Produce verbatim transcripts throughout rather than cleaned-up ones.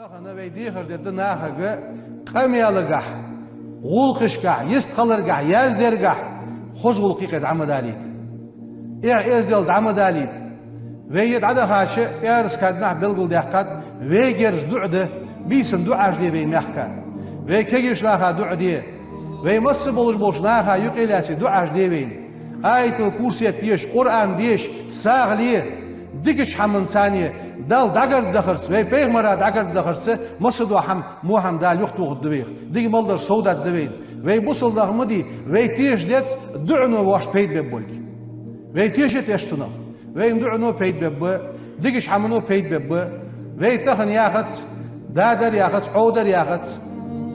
Тахан вай дехар дергда нахага къамаьлагахь, гӀулакхашкахь, йистхиларгахь, яздергахь хоза гӀулакх юкъера дӀа ма далийта. Эхь, эздел дӀа ма далийта. Вай е дӀадахача, пӀаьраска дийнахьа белгалдаьккхад, вай герз дуӀа да, бийсан дуӀаш де вай мехка. Вай кагийча наха дуӀа де. Вай масса болаш болча наха юкъе лаьце дуӀаш де вайна. Аятал-Курсет деша, Къуръан деша, сагӀа ле, дикача хӀаманца, Далла дӀагаргдахарца, вай пайхамара дӀагаргдахарца, масса дола хӀама, во хӀама Дала юхатохаргда вайх. Дика мел дар совдаргда вайна. Вай бусалба нах ма дий, вай теша деза дуӀано вайна пайда бергболга. Вай теша теш цунах. Вайна дуӀано пайда бергба, дикача хӀамано пайда бергба. Вай тахан яхац, да дар яхац, Ӏовдар яхац,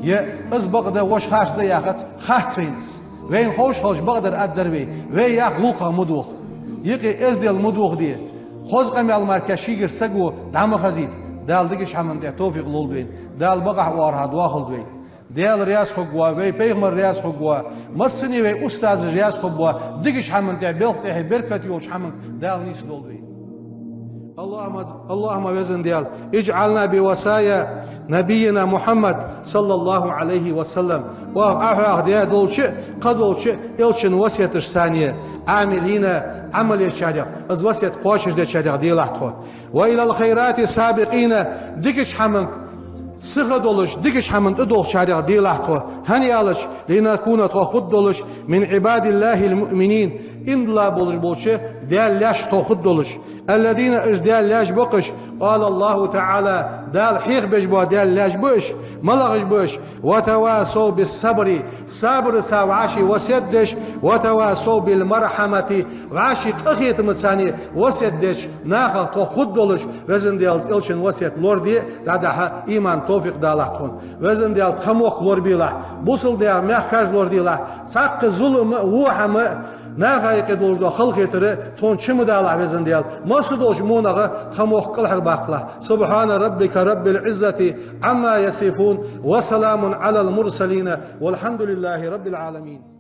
е из бакъда, вож харцда яхац, хац вайна из. Вайна ховш хилча бакъдар аргдар вай. Вай яхар гӀулакхах ма доха. Юкъе эздел ма дохаде. Хоза къамаьл мара шийгара саго дӀа ма хазийта. Дала дикача хӀаман тӀа товфикъ лолда вайна. Дала бакъахьа оагӀорахьа доахалда вай. Даьла раьза хургва, вай пайхамар раьза хургва, массане вай устазаш раьза хургва, дикача хӀаман тӀа, белха тӀа беркат йолча хӀаманга Дала нийсдолда вай. اللهم، اللهم, Веза Даьла, اجعلنا بوصايا نبينا محمد صلى الله عليه وسلم. Оаха Ӏохьоахаде а долча, кхыдолча элчан васкеташца عاملين, Ӏамал ечарех, из васкет кхоачашдечарех делахь тхо. وإلى الخيرات سابقين, дикача хӀаманга сиха долаш, дикача хӀаман тӀадолхачарех делахь тхо. ХӀана аьлча, لنكون, тхо хургдолаш, من عباد الله المؤمنين, иман дилла болаш болча Даьла лаьшех тхо хургдолаш. الذين, уж Даьла лаьш ба-кх уж, قال الله تعالى, Дала хьехабеш бола Даьла лаьш ба уж, малагӀаш ба уж, وتواصوا بالصبر, сабарца вӀаши васкет деш, وتواصوا بالمرحمة, вӀаши къахетамца васкет деча нахах тхо хургдолаш, Веза Даьла, элчан васкет лораде, дӀадахьа иман, товфикъ далахь тхона. Веза Даьла, тха мохк лорабелахь, бусалба мехкаш лораделахь, цхьаккха зулам а, во хӀама а, наха юкъе долаш дола халахетар а тхона чу ма далахь, Веза Даьла, масса долча вонах тха мохк кӀалхарбаккхалахь. سبحان ربك رب العزة عما يصفون، وسلام على المرسلين، والحمد لله رب العالمين.